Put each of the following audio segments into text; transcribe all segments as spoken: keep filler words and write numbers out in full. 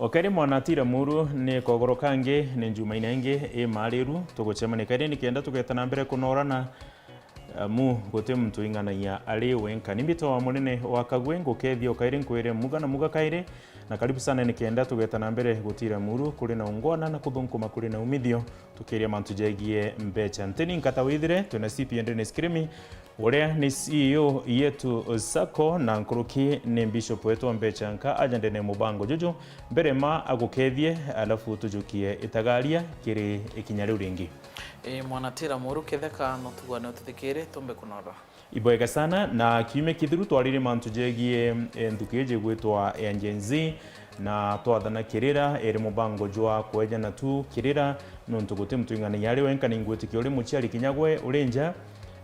Kairi mwana Tira Muru, ni kogoro kangi, ni Njumaine ingi imaariru, tugucemania kairi nikenda tugeta na mbere kunoorana, amu guti muntu ing'anagia ari wenka. Ni mbita wa munene wa Kagwe, ngukethia o kairi nkwire muga na muga kairi, na karibu sana nikenda tugeta na mbere gutira muru kuri na ungwana na kuthunkuma kuri na umithio, tukiria mantu jegie mbecha. Ntini nkata withire, twina C P N Dennis Kirimi, uria ni C E O yetu Sacco, na nkuruki ni Bishop wetu wa mbecha nka aja ndene mubango juju, mbere ma agukethie, alafu tujukie itagaria kiri ikinya riu ringi. Ii, mwana Tira Muru, ketheka no tugwane ututhikire, tumbe kunora. Ibwega sana, na kiumia kithiru twaririe mantu jegie, eh, nthuki iji igwitwa ya Gen Z, na twathana kirira iri mubango jwa kwejana tu kirira, nontu guti muntu ing'anagia ari wenka. Ningwitikia uri muciari kinya gwe uri nja,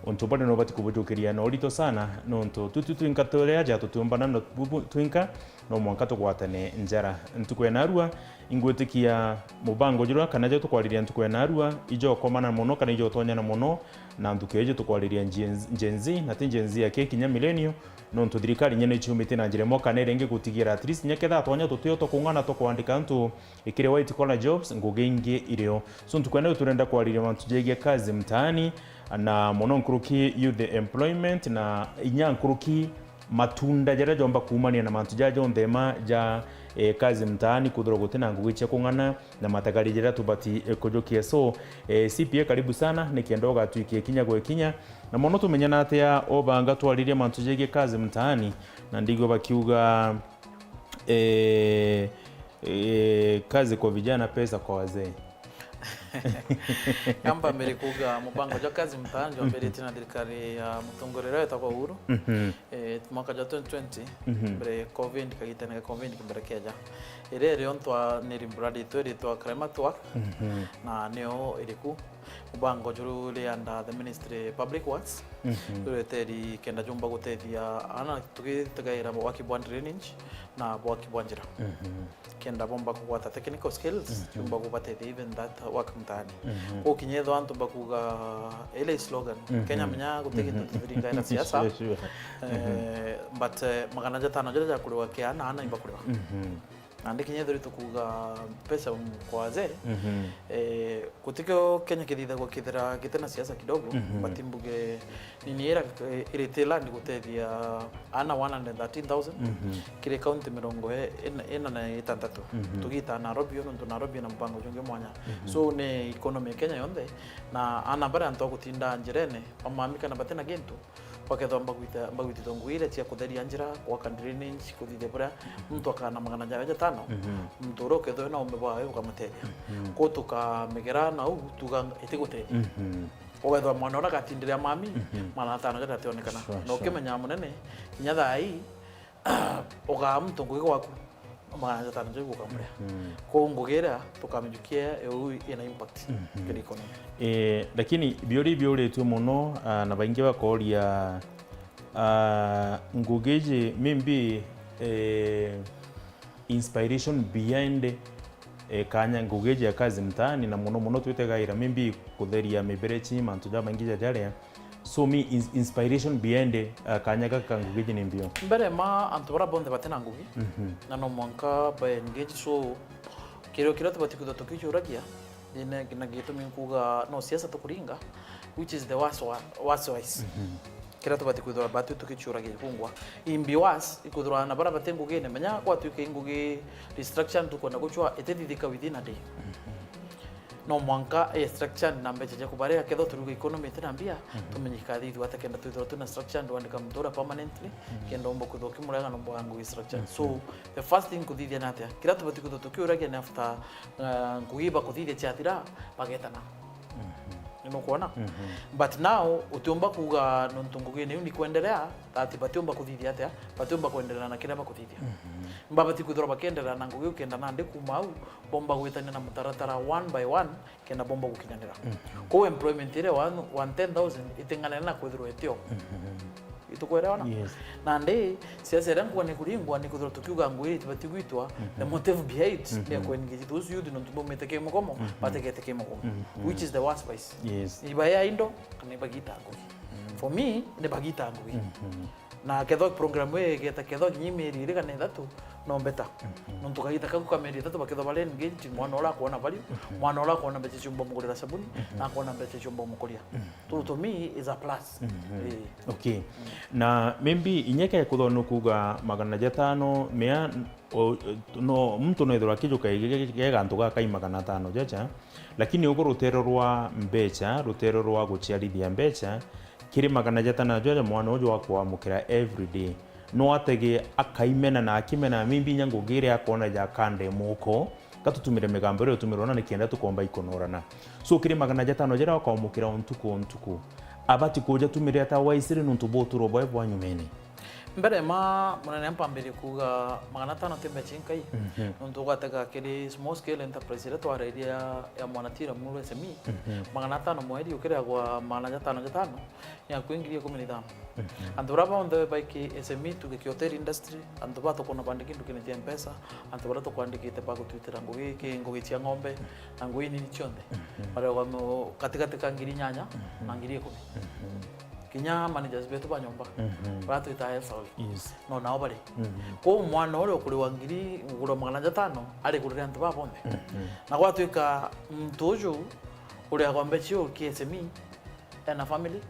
untu bari nubati kubujukiria na urito sana, nontu tu, tu twinka turi aja tutiumbana na bubu twinka, no mwanka tugwatane njara. Ntuku ya narua, ingwitikia mubango juria kana ja tukwariria ntuku ya narua, ijokomana mono kana ijotonyana mono na nthuki iji tukwariria Gen, Gen Z, na ti Gen Z aki kinya millennial, nontu thirikari inya ni ciumite na njira imwe kana iria ingi gutigira at least inya ketha twanya tutio tukung'ana tukwandika antu ikiri white collar jobs, ngugi ingi irio. So ntuku ya narua turenda kwariria mantu jegie kazi mtaani, na mono nkuruki youth employment, na inya nkuruki matunda jaria jomba kuumania na mantu jaja jonthe ma ja, eh, kazi mtaani, kwithirwa guti na ngugi cia kung'ana na matagari jaria tubati, eh, kujukia. So, eh, C P A, karibu sana, nikenda ugatwikie kinya gwe kinya. Na mono tumenyana atia obanga twaririe mantu jegie kazi mtaani, na ndigwa bakiuga, eh, eh, kazi kwa vijana, pesa kwa wazee. Kamba mbere kuuga mubango jwa kazi mtaani jwambiritie na thirikari ya mutongoria uria wetagwa Uhuru. Mhm. Eh, mwaka jwa twenty twenty, mhm, mbere covid, kagitene ka covid mbere keja. Iria irio ntwa ni muradi itwe ritwa Climate Work, mhm, na nio iriku mubango juru ri under the ministry public works. Mhm. Jureteri kenda jumba gutethia ana tugitegaira waki bwa drainage na waki bwa njira. Mhm. Kenda bomba kugwata technical skills, mhm, jumba kubatethia even that work mtaani. Mhm. Kuu kinya ethwa antu bakuga ile slogan, mhm, Kenya menya guti gintu, mhm, tuthiringaira siasa. Sure, sure. Eh, mhm, but, eh, magana jatano jaria jakuriwa kia ana, ana imbakuriwa. Mhm. Nandi kinya ethwa tukuga pesa kwa wazee, mhm, eh, gutikio Kenya kithithagwa kithira giti na siasa kidogo, mhm, but mbuge nini ira, eh, irite land gutethia ana one hundred thirteen thousand, mhm, kiri kaunti mirongo ina na itantatu. Mhm. Tugita Nairobi, nontu Nairobi ina mubango jungi mwanya. Mhm. So, ni economy ya Kenya yonthe, na ana baria antu a gutinda njirene, bamami kana batina gintu, bakethwa mbagwita-, mbagwitithwa ngugi iria cia kutheria njira, gwaka drainage, kuthithia buria, mhm, muntu akana magana jawe jatano, mhm, muntu uria ukethwa na ume bwawe bukamutethia. Mhm. Ko tukamigera na u tuga itigutethia. Mhm. Ugethwa mwana uria agatindira mami, mhm, magana atano jarationekana. Sure, na sure. Ukimenya munene, kinya thaa ii, ugaa muntu ngugi gwaku, magana atano jau gukamuria. Mhm. Kwou ngugi iria tukamijukia eu ina impact, mhm, kiri economy. Eh, lakini biuria ibiuritue mono, ah, na baingi bakoria, ah, ngugi iji maybe, eh, inspiration behind, eh, kanya ngugi iji ya kazi mtaani, na mono mono twitegaira maybe kutheria miberechi, mantu jamaingi jajaria. So mi ins-, inspiration behind, uh, kanya gaka ka ngugi iji ni mbio? Mbere ma antu bara bonthe batina ngugi, mhm, na no mwanka ba engage. So kirio kiria tubati kwithirwa tukicuuragia, ni na, na gitumi nkuga no siasa tukuringa, which is the worst wa-, worst wise. Mhm. Kiria tubati kwithirwa batu tukicuuragia kungwa. Imbi worse, ikwithirwa na bara bati ngugine, menya gwatwika i ngugi restructure tukwenda gucua, itithithika within a day. Mhm. No mwanka, eh, structure na mbecha cia kubaria, kethwa turuga economy itina mbia, mhm, tumenye ikathithua atia kenda twithirwa twina structure, ndwandika muntu uria permanently, mhm, kenda umba kwithirwa ukimurega nomba wa ngugi structure. Mhm. So, the first thing kuthithia ni atia? Kiria tubati kwithirwa tukiuragia ni after, uh, ngugi iba kuthithia ciathira, bagetana. Mhm. Nukwona? Mhm. But now, utiumba kuga nontu ngugi niu ni kwendelea, that batiumba kuthithia atia, batiumba kwendelea na kiria bakuthithia. Mhm. Babati kwithirwa bakiendelea na ngugi ukenda nandi kuma au, bomba gwitania na mutaratara one by one, kenda bomba gukinyanira. Mhm. Kou employment iria one, one ten thousand iting'anene na kwithirwa itio. Mhm. Itukwelewana? Yes. Nandi, siasa iria nkuga ni kuringwa ni kwithirwa tukiuga ngugi iria itibati gwitwa, mhm, the motive behind, mhm, ni ya kuengage those youth nontu baumite ki mugomo, mhm, bategete ki mugomo. Mhm. Which is the worst vice. Yes. Iba ya indo, kana ibagita ngugi. Mm. For me, ni bagita ngugi. Mhm. Na kethwa program ii igeta, kethwa kinya mieri iri kana ithatu, no better. Mhm. Nontu kagita kau ka mieri ithatu bakethwa bari engaged, mwana uria akwona value, mhm, mwana uria akwona mbeca ciumba mugurira sabuni, mhm, na akwona mbeca ciumba mukuria. Mhm. To, to me is a plus. Mhm. Eh. Okay. Mm. Na maybe inya ke kuthwa nukuga magana jatano, mea, o, no, muntu no ethirwa akijuka ge, ge, ge gantu gakai magana atano jaja, lakini ugu rutero rwa mbeca, rutero rwa guciarithia mbeca, kiri magana jatano jaja mwana uju akwamukira every day. No atege akaimena na akimena, maybe inya ngugi iria akwona ja kande muko, gatutumire migambo iria utumirwe na nikenda tukomba ikonorana. So, kiri magana jatano jaria ukaumukira o ntuku o ntuku, abati kujatumire ata wisely nontu bwa uturo bwae bwa nyumene? Mbere ma munene mpambirie kuuga magana atano ti mbeca inkai, mhm, nontu ugatega kiri small scale enterprise iria twarairie ya, ya mwanatira muru S M E, mhm, magana atano mweri ukiriagwa magana jatano jatano, ya kwi ngiri ikumi na ithano. Mhm. Antu baria bonthe baiki S M E, tuge ki hotel industry, antu baria tukwona bandiki ndukine cia Mpesa, antu baria tukwandikite ba gutwitira ngugi, ki ngugi cia ng'ombe, na ngugi nini cionthe. Mhm. Barewa no katigati ka ngiri inyanya, mhm, na ngiri ikumi. Mhm. Kinya managers betu ba nyomba, mhm, baria twitaga S R O, yes, no nao bari. Mhm. Kwou mwana uria ukuriwa ngiri, ukuriwa magana jatano, ari kurire antu baa bonthe. Mhm. Na gwatwika muntu uju uriagwa mbeca iu ki S M E, ena family,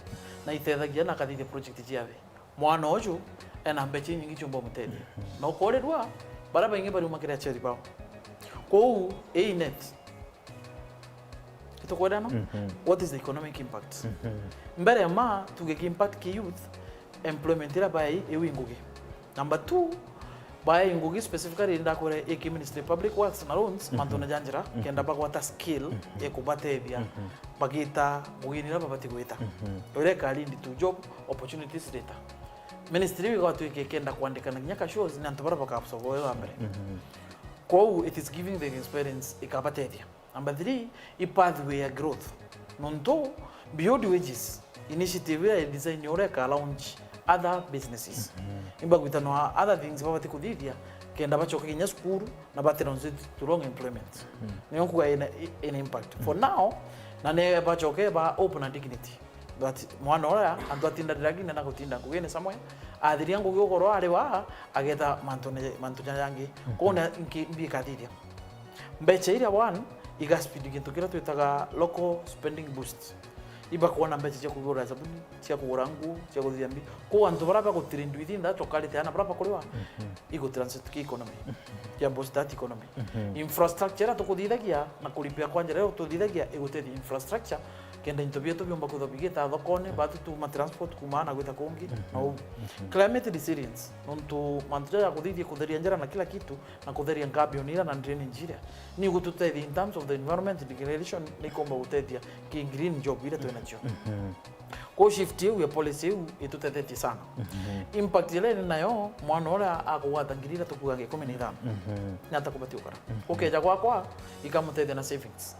na itethagia na akathithia project ciawe. Mwana uju ena mbeca inyingi ciumba umutethia. Mhm. Na ukurirua, baria baingi bariuma kiri aciari bao. Kwou, ii net. Itukwendana? Mhm. What is the economic impact? Mhm. Mbere ya ma, tuge ki impact ki youth, employment iria bae iu i ngugi. Number two, bae ngugi specifically ndakwira iki Ministry of Public Works na Roads, mhm, mantune ja njira, mhm, kenda bagwata skill, mhm, ya kubatethia, mhm, bagita ngugine iria babati gwita. Mhm. Iria ika lead to job opportunities later. Ministry iu igatwika ikenda kwandikana kinya ka shows ni antu baria bakaabsorb wa mbere. Mhm. Kwou it is giving the experience ikabatethia. Number three, i pathway ya growth. Nontu Beyond Wages initiative iria i design uria ika launch other businesses. Mhm. Imba gwitanwa other things babati kuthithia, kenda bacoke kinya cukuru na ba transit to long employment. Mhm. Niyo nkuga ina, ina impact. For, mhm, now, na ne bacoke ba hope na dignity. But mwana uria antu atinda dragging na gutinda ngugine somewhere, athiria ngugi ugoro ari wa, ageta mantu ne, mantu ja jangi. Mhm. Kwou na nki mbikathithia. Mbeca iria one, iga speed gintu kiria twitaga local spending boost. Ibakwona mbeca cia kugura sabuni, cia kugura nguo, cia kuthithia mbi. Kwou antu baria bagutire ndu ithinda, chokalite ana baria bakuriwa, mhm, igu transit ki economy. Mhm. Ya boost that economy. Mhm. Infrastructure iria tukuthithagia na kuripia kwa njira iria tuthithagia igutethia infrastructure, kenda into bietu biumba kwithwa bigita thokone, mhm, batu tuma transport kuma na gwita kungi, mhm, na uu. Mhm. Climate resilience, nontu mantu jaja kuthithia kutheria njira na kila kitu, na kutheria ngabion iria na drainage iria, ni igututethia in terms of the environment degradation, ni ikomba gutethia ki green job iria twinacio. Mhm. Kwou shift iu ya policy iu itutethetie sana. Mhm. Impact iria iri nayo, mwana uria akugwata ngiri iria tukugaga ikumi na ithano, mhm, ni ata kubati gukara? Mhm. Ukeja gwakwa, ikamutethia na savings.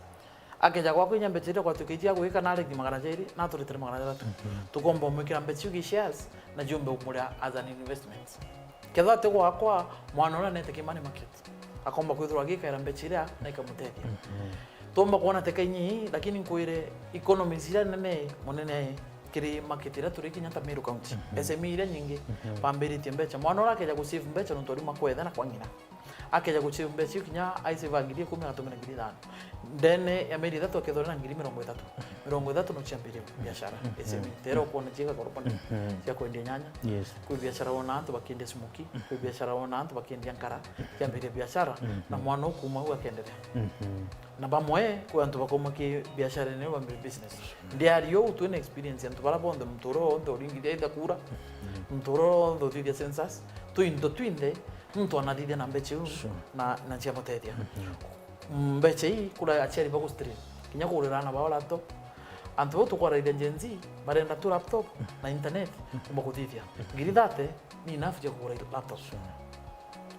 Akeja gwakwa inya mbeca iria gwatuika itia gwika na arethi magana jairi, na aturitire magana jathatu. Mhm. Tukomba umwikira mbeca iu gi shares, na ciumbe umuria as an investment. Kethira ti gwakwa, mwana uria nete ki money market, akomba kwithirwa agikaira mbeca iria na ikamutethia. Mhm. Twomba kwona teka inyi, lakini nkwire economies iria nene, munene kiri market iria turi kinya ta Meru County. Mhm. S M E iria nyingi, mhm, bambiritie mbeca. Mwana uria akeja gu save mbeca nontu ariuma kwa ithe na kwa ng'ina. Akeja gu save mbeca iu kinya ai save ngiri ikumi agatumira ngiri ithano. Ndene ya mieri ithatu akethirwa na ngiri mirongo ithatu. Mirongo ithatu no ciambirie biashara. Mhm. S M E. Tera ukwona ciega gorofa ni, mhm, cia kwendia nyanya. Yes. Kwi biashara wona antu bakiendia smoki, kwi biashara wona antu bakiendia nkara, ciambirie biashara, mhm, na mwana ukuuma au akenderea. Mhm. Na bamwe kwi antu bakauma ki biashara ino bambire business. Ndiari uu twina experience antu bara bonthe, muntu uria wonthe uringithia itha kura, mhm, muntu uria wonthe uthithia census, twi into twinthe, muntu anathithia na mbeca iu, sure, na, na ciamutethia. Mhm. Mbeca ii kura aciari bagustrain kinya kugurira aana bao laptop. Antu bau tukwaraithia Gen Z barenda tu laptop na internet, mhm, kumba kuthithia. Ngiri thirty ni enough cia kugura laptop. Sure.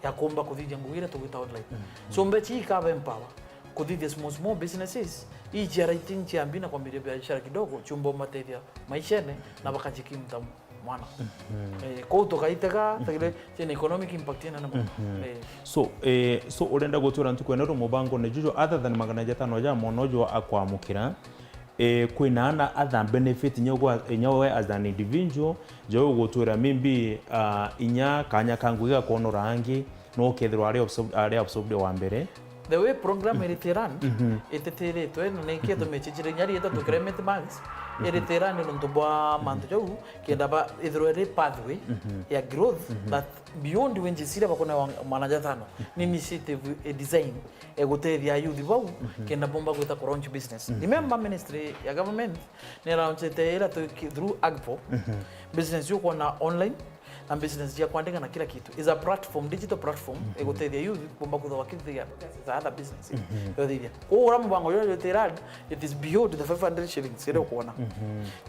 Ya kumba kuthithia ngugi iria tugwita online. Mhm. So mbeca ii ikaba empower kuthithia small, small businesses, ii cia writing, cia mbi na kwambiria biashara kidogo, ciumba umatethia maishene na bakajikimu ta mwana. Mhm. Eh, kou tukaitega, mhm, tagire ciina economic impact inene mono. Mhm. Eh. So, eh, so urenda gutwira ntuku ino ru mubangone juju other than magana jatano ja mwana uju akwamukira, Eh, kwina ana other benefit inya gwa, inya we as an individual, ja ugutwira maybe, ah, inya kanya ka ngugi gakwonora angi, no ukethirwa ari absorb-, ari absorbed wa mbere. The way program irite run, ititiritwe, na niki itumi ichichire inya riitwa tukiremete mags, irite run nontu bwa mantu jau, kenda ba, ithirwe ri pathway ya growth, that beyond wenji sira bakona mwana jatano, ni initiative, eh, design, egutethia youth bau, kenda bomba gwita ku launch business. Remember ministry ya government ni launchite ira tu-, ki-, through Agpo, business yukwona online, na business ya kwandika na kila kitu. Is a platform, digital platform, egutethia youth bomba kwithirwa bakithithia the other business. Yothithia. Koguo ura mubango yo yote rad, it is beyond the five hundred shillings ira ukwona.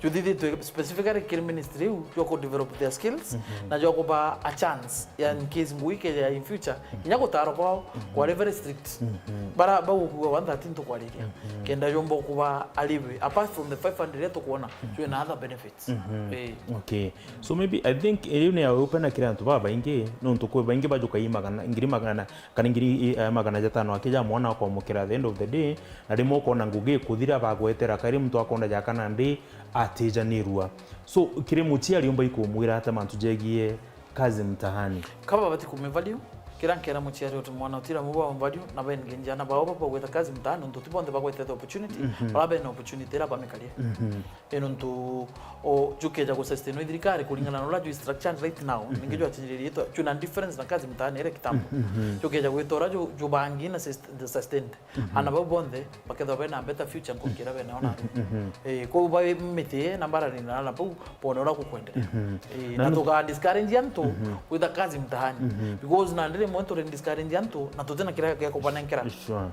Juthithitwe specifically kiri ministry iu, yo ku develop their skills, na yo kuba a chance ya in case ngugi ikeja in future, inya gutaro kwao, kwari very strict. Bara bagukua one thirteen tukwariria. Kenda yomba kuba ariwe. Apart from the five hundred iria tukwona, twina other benefits. Eh. Okay. So maybe, I think, eh, riu ni ya upena kiri antu babaingi, nontu kwi baingi bajuka i magana, ngiri magana, kana ngiri i, eh, magana jatano akija mwana akwamukira at the end of the day, na rimwe ukona ngugi ikuthira bagwetera, kairi muntu akona jaka nandi atijanirua. So, kiri muciari umba ikumwira ata mantu jegie kazi mtaani? Kaba bati kume value, kira nkera muciari uti mwana utira mu ba value, na bengage ana bao baba gweta kazi mtaani, nontu ti bonthe bagwetete opportunity, bara bena opportunity ira bamikarie. Ino ntu, o, jukeja gusustain thirikari kuringana na uria ju structure right now, ningi jwachinjiririe itwa, juna difference na kazi mtaani ira kitambo. Jukeja gwita uria ju-, jubangi na sust-, sustained. Ana bau bonthe bakethirwa bena better future nkukira bena ona. Eh, kou ba miti na mbarani na ana bau bone uria gukwendera. Eh, na na tuka discourage antu kwitha kazi mtaani. Because na ndiri mwe turi discourage antu na tutina kira gia kubanenkera. Sure.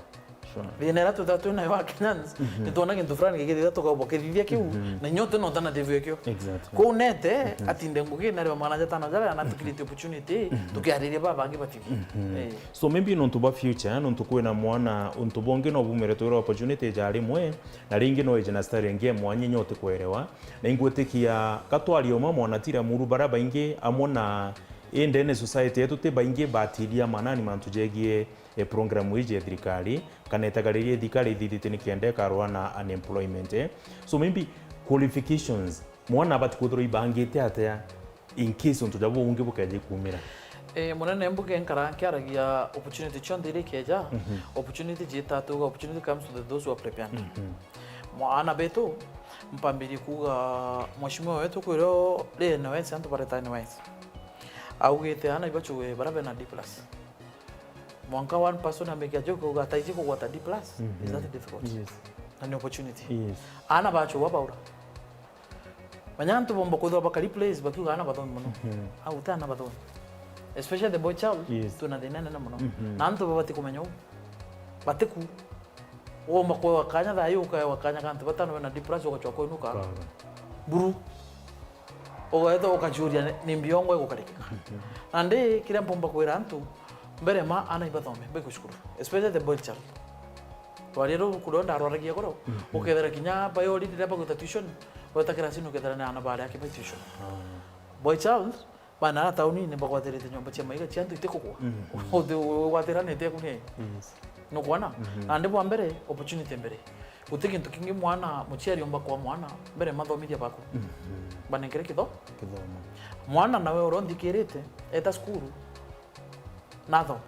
Sure. Thina ira twitha twinayo a Kenyans, nitwona gintu fulani gigithithia tukauba kithithia kiu, na inya utina alternative ekio. Exactly. Kou nete, atinde ngugi na riwa magana jatano jaria na tucreate opportunity, tukiariria babangi batithie. Eh. So maybe nontu bwa future, nontu kwina mwana, untu bungi no bumire twira opportunity ja rimwe, na ringi no ije na style ingi ya mwanya inya utikwerewa. Na ingwitikia gatwari uma mwana tira muru bara baingi amwe na indene society yetu ti baingi batiria manani mantu jegie, eh, program iji ya thirikari, kana itagariria thirikari ithithite ni kenda ikarua na unemployment, eh. So maybe qualifications, mwana abati kwithirwa ibangite atia in case untu ja buu bungi bukeja kumira? Eh, munene mbuge nkara nkiaragia opportunity cionthe iria ikeja, opportunity jiita tuga, opportunity comes to the, those who are prepared. Mwa-, ana betu, mpambirie kuga, mheshimiwa wetu kwirio ri N Y S, antu bareta N Y S. Augite ana ibachue bara bena D plus. Mwanka one person ameke a joke, uga ataiji kugwata D plus, is that difficult? Yes. Na ni opportunity. Yes. Ana bachua baura. Manya antu bomba kwithirwa baka replace bakiuga ana bathomi mono. Au ti ana bathomi. Especially the boy child, twina thina nene mono. Na antu babati kumenya uu. Batiku. Womba kwewa kanya thayu, ukaewa kanya ka antu batano bena D plus, ugachwa kwinuka. Buru. Ugaeta ukachuria ni mbiongo igukarikika. Nandi kiria mpomba kwira antu, mbere ma ana ibathome, baike cukuru. Especially the boy child. Rwaria ruu kurio ndarwaragia goro, ukethira kinya bayo rindi ria bagwita tuition, weta kirasini ukethira ni ana baria aki bai tuition. Boy child, bana ara taunini bagwatirite nyomba cia maiga cia antu itikugwa. Uthi-, ugwatiranite eku ni. Nukwona? Nandi bwa mbere, opportunity mbere. Guti gintu kingi mwana, muciari omba kwa mwana, mbere mathomithia baku. Banenkere kitho-, kithomo. Mwana nawe uria unthikirite, eta cukuru, nathome.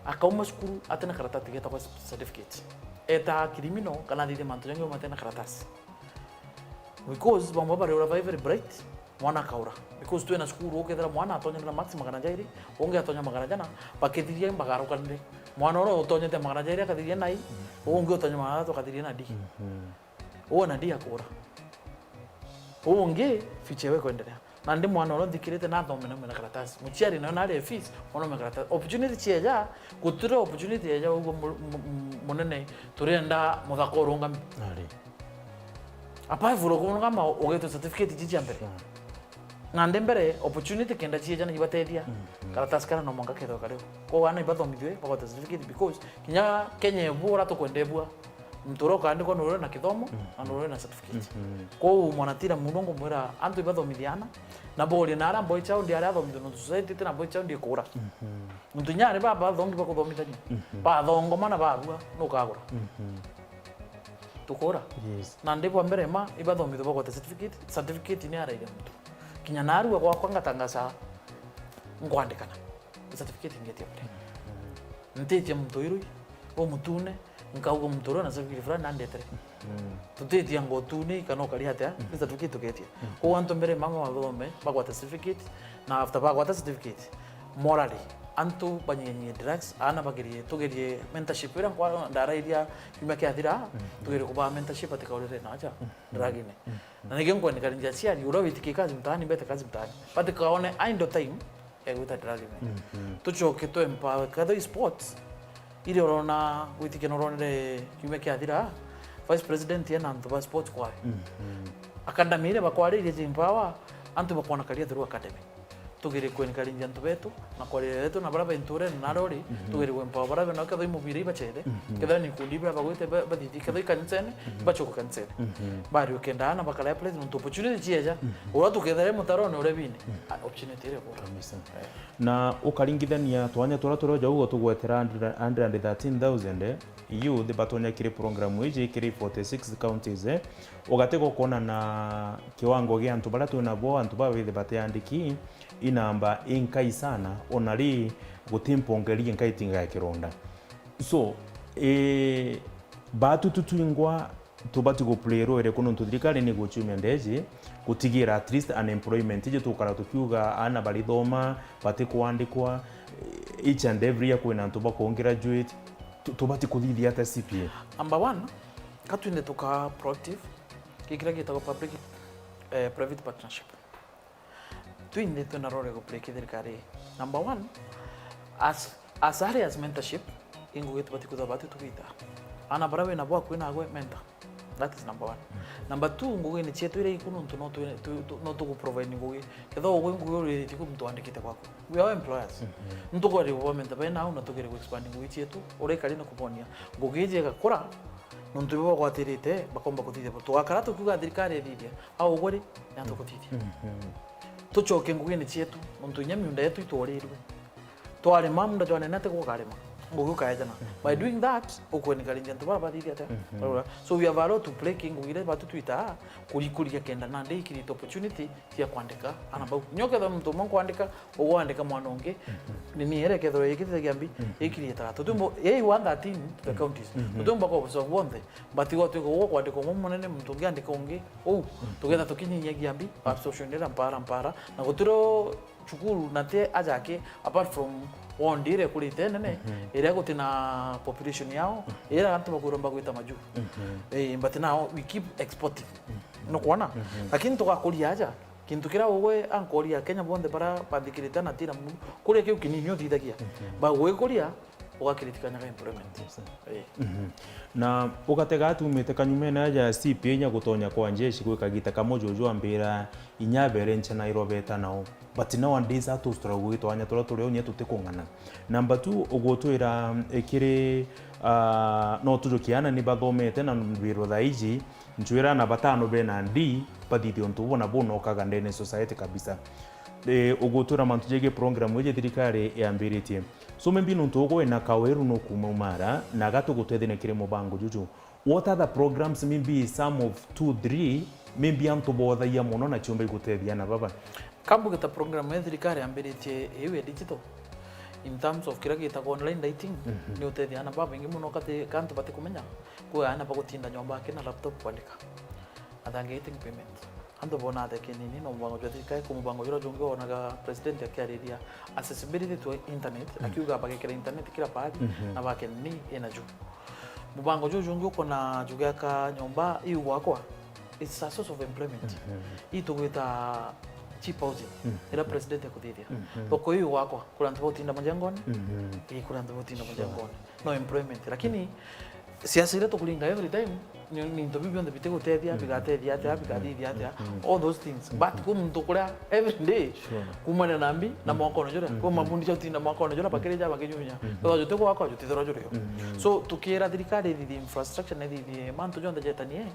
Akauma cukuru, atina karatasi getagwa certificate. Eta kirimino, kana athithie mantu jangi uma atina karatasi. Because bamwe bari ura very bright, mwana akaura. Because twina cukuru, ukethira mwana atonyere na marks magana jairi, ungi atonya magana jana, bakithiria bagarukanire. Mwana uria utonyete magana jairi akathiria na I, ungi utonya magana jathatu akathiria na D. Uu na D akura. Uu ungi, future we kwenderea. Nandi mwana uria nthikirite nathome na mena karatasi. Muciari nawe nari fees, mwana mena karatasi. Opportunity cieja, gutire opportunity yeja uguo mu-, mu-, mu-, munene, turenda muthaka urungami. Ari. Apart from kurungama, ugetwe certificate iji cia mbere. Nandi mbere, opportunity kenda cieja na ibatethia, karatasi kara no mwanka kethwa kariu. Koguo ana ibathomithue, bagwate certificate because kinya Kenya ebu ura tukwenda ebua. Muntu uria ukaandikwa ni uria na kithomo, na ni uria na certificate. Koguo mwana tira muno ngumwira antu ibathomithie ana, na borie na aria boy child aria athomithue nontu society tina boy child ikura. Muntu inya ari baba bathongi bakuthomithania. Bathongoma na babua, nukagura. Tukura. Yes. Na ndi bwa mbere ma ibathomithwe bagwate certificate, certificate ni araire muntu. Kinya narua gwakwa ngatangaza nkwandikana. Certificate ngetia mbere. Ntitie muntu irui, umutune, nkauga muntu uria na certificate fulani nandetere. Tutitie ngo tune kana ukari atia, ni certificate tugetia. Koguo antu mbere mama mathome, bagwate certificate, na after bagwata certificate, morally, antu banyinye drugs, ana bagerie, tugerie mentorship iria nkwa ndarairia kiumia kiathira, tugerie kuba mentorship atikaurire na aja drug-ini. Na nikio nkwenikarinja aciari, uria witikie kazi mtaani, mbete kazi mtaani. Batikaone idle time ya gwita drug-ini. Tucoke tu empower, kethira i sports, iria urona, gwitikia na uronire kiumia kiathira, Vice President ena antu ba sports kwawe. Academy iria bakwaririe ji empower, antu bakwona career through academy. Tugerie ku encourage antu betu, na kwariria betu, na baria be nturene na aria uri, tugerie ku empower baria bena, kethira i mubira ibacethe, kethira ni ikundi ibia bagwite ba-, bathithie, kethira i kanisene, bacoke kanisene. Bari ukenda ana bakara place, nontu opportunity cieja, uria tukethira i mutarone uria bine, a-, opportunity iria ibura. Kabisa. Eh. Na ukaringithania twanya turia turi o jau, tugwetera hundred, hundred and thirteen thousand, eh, youth batonya kiri program iji kiri forty-six counties, eh, ugatega ukona na kiwango gia antu baria twi nabo, antu baa bithi batiandiki, i namba inkai sana, ona ri guti mpongerie nkai tinga ya kironda. So, eh, batu tutwingwa tubati gu play role iriku, nontu thirikari ni guchumia ndeji gutigira at least unemployment iji tukara tukiuga ana barithoma, batikwandikwa, eh, each and every year kwina antu baku graduate, tu-, tubati kuthithia atia C P A? Number one, ka twinde tuka proactive, ki kiria gitagwa public, eh, private partnership. Twinthe twina role ya guplay ki thirikari. Number one, as, as early as mentorship, i ngugi tubati kwithirwa batu tugita. Ana baria wina bo akui nagwe, mentor. That is number one. Number two, ngugine cietu iria iku nontu no tu-, tu-, tu-, no tugu provide ngugi. Kethira ugwe ngugi uriritie kwi muntu wandikite gwaku. We are employers. Ntukwari gubamenta bae nau na tugere gu expand ngugi cietu. Uria ikari na kubonia. Ngugi iji igakura, nontu ibo bagwatirite, bakomba kuthithia. Tugakara tukiuga thirikari ithithia. Au ugwe ri, ni antu kuthithia. Tucoke ngugine cietu, nontu inya miunda yetu itworirwe. Twarima, munda jwanene ati gukarima. Ngugi ukaejana. By doing that, ukwenikarinjia antu bara bathithia atia. Urarora? So we have a role to play ki ngugi iria batu twita kurikuria kenda nandi i create opportunity cia kwandika ana bau. Nyo kethira muntu umwe nkwandika, ugwandika mwana ungi, nini ere kethira ikithagia mbi, ikirietaga. Tutumbo, yei one thirteen to the counties. Tutumbo kwa buso bwonthe. But gwatuika ugwo kwandika umwe munene, muntu ungi andika ungi, uu, tugetha tukinyinyagia mbi, absorption ira mpara mpara, na gutiro cukuru na ti aja aki, apart from ward ira ikurite nene, iria guti na population yao, ira antu bakwiromba gwita maju. Eh, but now we keep exporting. Nukwona? Lakini tugakuria aja, kintu kiria ugwe ankoria Kenya bonthe bara bathikirite na tira mu-, kuria kiu kinini uthithagia. Bagwikuria, ugakiriti kanya ga employment. Yes, sir. Eh. Na ugatega atumite kanyumene aja C P A inya gutonya kwa njeshi gwi kagita kamwe juju ambira inya abere nche na irobeta nao. But nowadays atu struggle twanya turia turi unya tutikung'ana. Number two, ugutwira ikiri, ah, no tujukie ana ni bathomete na mbiro thaa iji, ncwira ana batano bena ndi, bathithia untu buna buna ukaga ndene society kabisa. Eh, ugutwira mantu jegie program iji thirikari yambiritie. So maybe nontu ugwe wina kaweru no kuuma umara, na gatu gutethia na kiri mubango juju. What other programs, maybe some of two, three, maybe antu bothagia mono na ciumba igutethia na baba? Kambu gita program ya thirikari yambiritie iu ya digital, in terms of kira gitagwa online writing, ni utethia ana babaingi mono kati kantu batikumenya. Kwi ana bagutinda nyomba akina laptop kwandika. Athangiting payment. Antu bona atheke nini na mubango jwa thirikari, ku mubango jura jungi wonaga president akiariria accessibility to internet, akiuga bagekira internet kila pahali, na bake ni ina ju. Mubango ju jungi ukona jugiaka nyomba iu gwakwa, it's a source of employment. Ii tugwita cheap housing, ira president ekuthithia. Thoko iu gwakwa, kuri antu bagutinda majengoni, ii kuri antu bagutinda majengoni. No employment. Lakini siasa iria tukuringa every time, ni, ni into biu bionthe bitigutethia, bigatethia atia, bigathithia atia, all those things. But kwi muntu kuria every day, kumania na mbi, na mwaka ona juria, kwi mabundi ja utinda mwaka ona juria, bakirija bakinyunya. Thotha juti gwakwa, jutithirwa jurio. So, tukira thirikari ithithie infrastructure na ithithie mantu jonthe jetanie,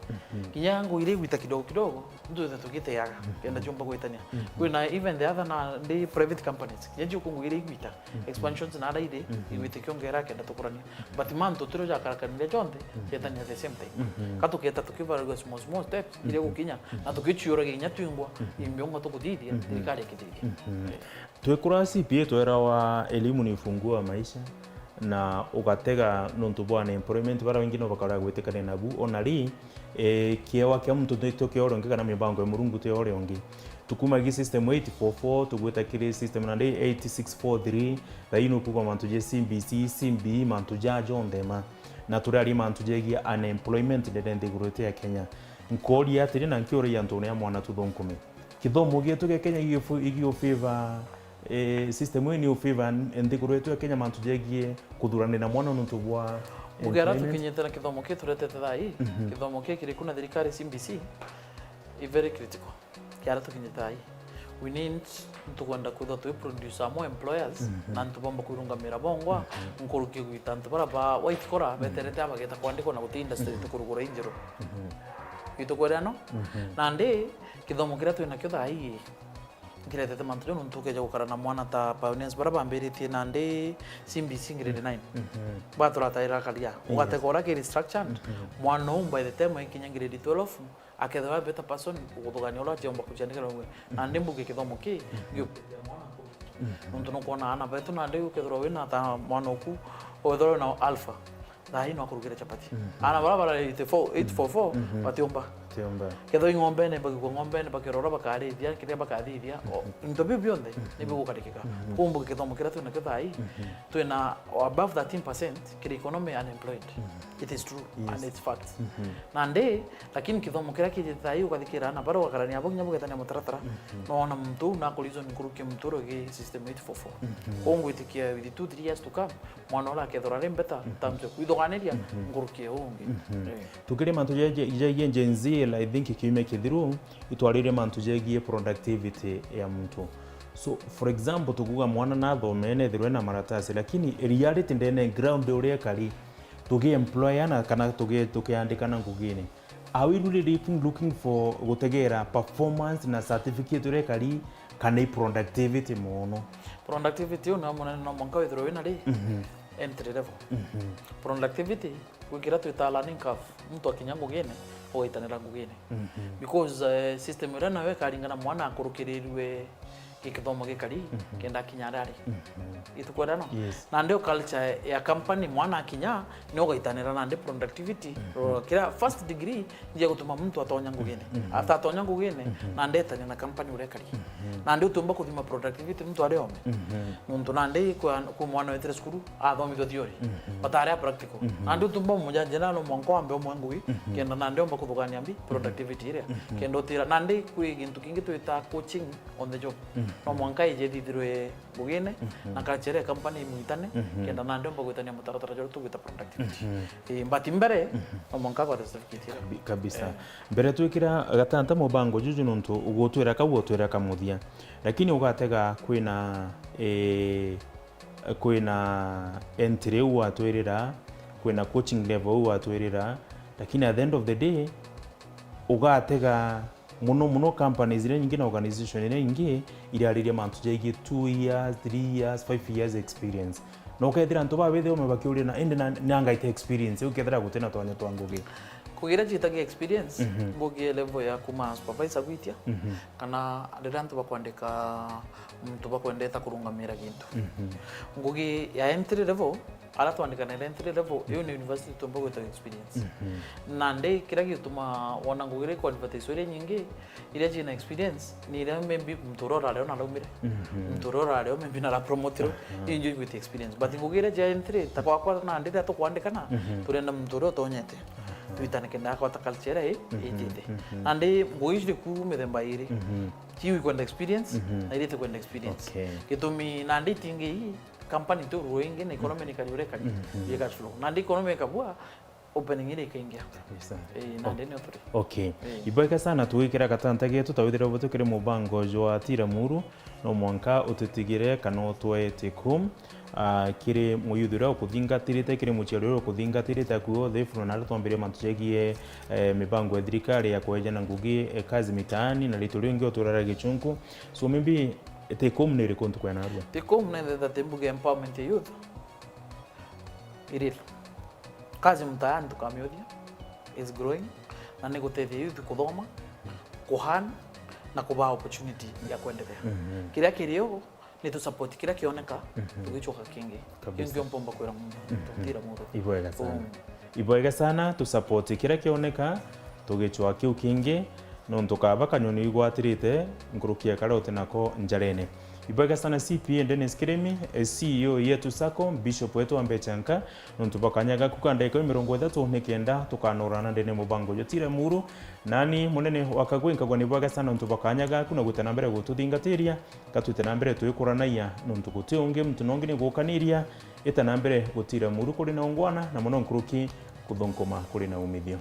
kinya ngugi iria igwita kidogo kidogo, ntwithe tugiteaga, kenda ciumba gwitania. Kwina even the other na ndi private companies, kinya ciuku ngugi iria igwita, expansions na ara iri, igwite kiongera kenda tukurania. But mantu tiro jakarakanire jonthe, jetania at the same time. Ka tuketa tukibaragua small, small steps, iria gukinya, na tukichiuragia inya twingwa, imbi unga tukuthithia, thirikari ikithithia. Twikura C P A twerawa elimu ni ufunguo wa maisha, na ugatega nontu bwa unemployment, bara baingi no bakara gwitikania nabu. Ona ri, eh, kiewa kia muntu ti kio uria ungi, kana mibango ya Murungu ti uria ungi. Tukuma gi system eight four four, tugwita kiri system nandi eight six four three, thaino kuga mantu ja C B C, C B, mantu ja jonthe ma. Na turaria mantu jegie unemployment ndene nthiguru yetu ya Kenya. Nkoria atiri na nkiuria antu uria mwana tuthunkume. Kithomo gietu gia Kenya igio-, igio favor, eh, system ii ni u favor nthiguru yetu ya Kenya mantu jegie kuthuranira mwana nontu bwa Mugera employment? Tukinyite na kithomo kii turetete thaa ii, kithomo kii kiri ku na thirikari C B C, i very critical. Kiara tukinyite thaa ii. We need, ntukwenda kwithwa twi produce more employers, na ntu bomba kwirungamira bongwa, nkuruki gwita antu bara ba white collar, beterete abageta kwandikwa na guti industry tukurugura injeru. Itukwera no? Nandi, kithomo kiria twinakio thaa ii, nkiretete mantu jau nontu ukeja gukara na mwana ta pioneers bara bambiritie nandi C B C grade nine. Baturataira karia. Ugateka uria ki restructured, mwana uu by the time aikinya grade twelve, akethirwa a better person, uguthugania uria achiomba kuchiandikira we. Nandi mbuge kithomo ki, gio-, nontu nukwona ana betu nandi ukethirwa wina ta mwana uku, wethirwa wina alpha, thaa ii no akurugire chapati. Ana bara bara eight four, eight four four, batiumba. Tiumba. Kethirwa i ng'ombene, bagikua ng'ombene, bakirora bakarithia, kiria bakathithia, o, into biu bionthe, ni bigukarikika. Kumbuka kithomo kiria twinakio thaa ii, twina above thirteen percent kiri economy unemployed. It is true, and it's fact. Nandi, lakini kithomo kiria kijite thaa ii ukathikira ana bara ugakarania abo kinya bugetania mutaratara, no ona muntu uu nakurizon nkuruki muntu uria ugi system eight four four. Kwou ngwitikia with two, three years to come, mwana uria akethirwa ari better, terms of kwithuganiria nkuruki ya uu ungi. Eh. Tukiri mantu ja, ja, jegie Gen Z, I think kiumia kithiru, itwaririe mantu jegie productivity ya muntu. So, for example, tukuga mwana nathome, nethirwe na maratasi, lakini reality ndene ground uria ekari, tugi employer na kana tugi-, tukiandikana ngugine. Are we really looking, looking for gutegera performance na certificate uria ekari, kana i productivity mono? Productivity uu ni munene no mwanka withirwe wina ri? Entry level. Productivity, gwikira twita learning curve, muntu akinya ngugine, ugaitanira ngugine. Because, eh, system iria nayo ikaringana mwana akurukirirwe gikithomo gikari, kenda akinya aria ari. Itukwera no? Yes. Na ndio culture ya company, mwana akinya, ni ugaitanira nandi productivity. Rora, kira first degree, njia gutuma muntu atonya ngugine. After atonya ngugine, nandi etania na company uria ekari. Nandi utiumba kuthima productivity muntu ari ome. Muntu nandi kwa, kwa mwana wetire cukuru, athomithua theory. But aria practical. Nandi utiumba umujanjira no mwanka wambe umwe ngugi, kenda nandi omba kuthugania mbi productivity iria. Kenda utira, nandi kwi gintu kingi twita coaching on the job. No mwanka ije thithirwe ngugine, na culture ya company imwitane, kenda nandi omba gwitania mutaratara juria tugwita productivity. Eh, but mbere, no mwanka kwa certificate iria. Kabi-, kabisa. Eh. Mbere twikira gatanta mubango juju nontu ugutwira kau utwira kamuthia. Lakini ugatega kwina, eh, kwina entry u watwirira, kwina coaching level u watwirira, lakini at the end of the day, ugatega muno muno companies iria nyingi na organization iria ingi irariria mantu jaigie two years, three years, five years experience. Na ukethira antu baa bethirwa me bakiuria na, indi na, na ngaita experience, ukethira gutina twanya twa ngugi. Kugira jitagia experience, ngugi e level ya kuma supervisor gwitia, kana riria antu bakwandika muntu bakwendeta kurungamira gintu. Ngugi ya entry level, ara twandikanaira entry level, iyo ni university tumba gwita experience. Nandi kiria gituma wona ngugi iria iku advertise iria nyingi, iria ciina experience, ni iria maybe muntu uria urari o naraumire. Muntu uria urari o maybe narapromotirwe, iyo njo igwita experience. But ngugi iria cia entry, ta kwakwa nandi riria tukwandikana, turenda muntu uria utonyete. Twitane kenda akwata culture iria i-, itite. Nandi ngugi ici iri ku mithemba iri. Ti wikwenda experience, na iria itikwenda experience. Okay. Gitumi nandi itingi ii, company tu ruo ingi na economy ni kari uria kari, ye cash flow. Nandi economy ikabua, opening iria ikaingia. Kabisa. Eh, nandi nio turi. Okay. Eh. Iboika sana tugikira gatanta getu, ta withire butukire mubango jwa Tira Muru, no mwanka utitigire kana utwete ku. Ah, kiri muyuthi uria ukuthingatirite, kiri muciari uria ukuthingatirite, akuo the flow, na aria twambirie mantu jegie, eh, mibango ya thirikari ya kweja na ngugi, eh, kazi mitaani, na ritu ringi utwirara gichunku. So maybe take home ni iriku ntuku ya narua? Take home ni that mbuge empowerment ya youth. Iri kazi mtaani tukamiuthia. is growing, na ni gutethia youth kuthoma, kuhan, na kubaa opportunity ya kwenderea. Mhm. Kiria kiri o, ni tu support kiria kioneka, Mhm. tugicoka kingi. Kabisa. Kiu nkio mpomba kwira muntu, Mhm. tutira muntu. Ibwega sana. Mm. Ibwega sana, tu support kiria kioneka, tugicwa kiu kingi, nontu kaba kanyoni igwatirite nkuruki ya karia uti nako njarene. Ibwega sana C P A Dennis Kirimi, eh, C E O yetu Sacco, Bishop wetu wa Mbecha Nka, nontu bwa kanya gaku ka ndagika mirongo ithatu nikenda tukanurana ndene mubango jotire muru. Nani munene wa Kagwe nkagwa ni bwega sana nontu bwa kanya gaku na gwita na mbere gututhingatiria, gatwite na mbere twikuranagia nontu guti ungi muntu nongi ni gukaniria, ita na mbere gutira muru kuri na ungwana na muno nkuruki kuthunkuma kuri na umithio.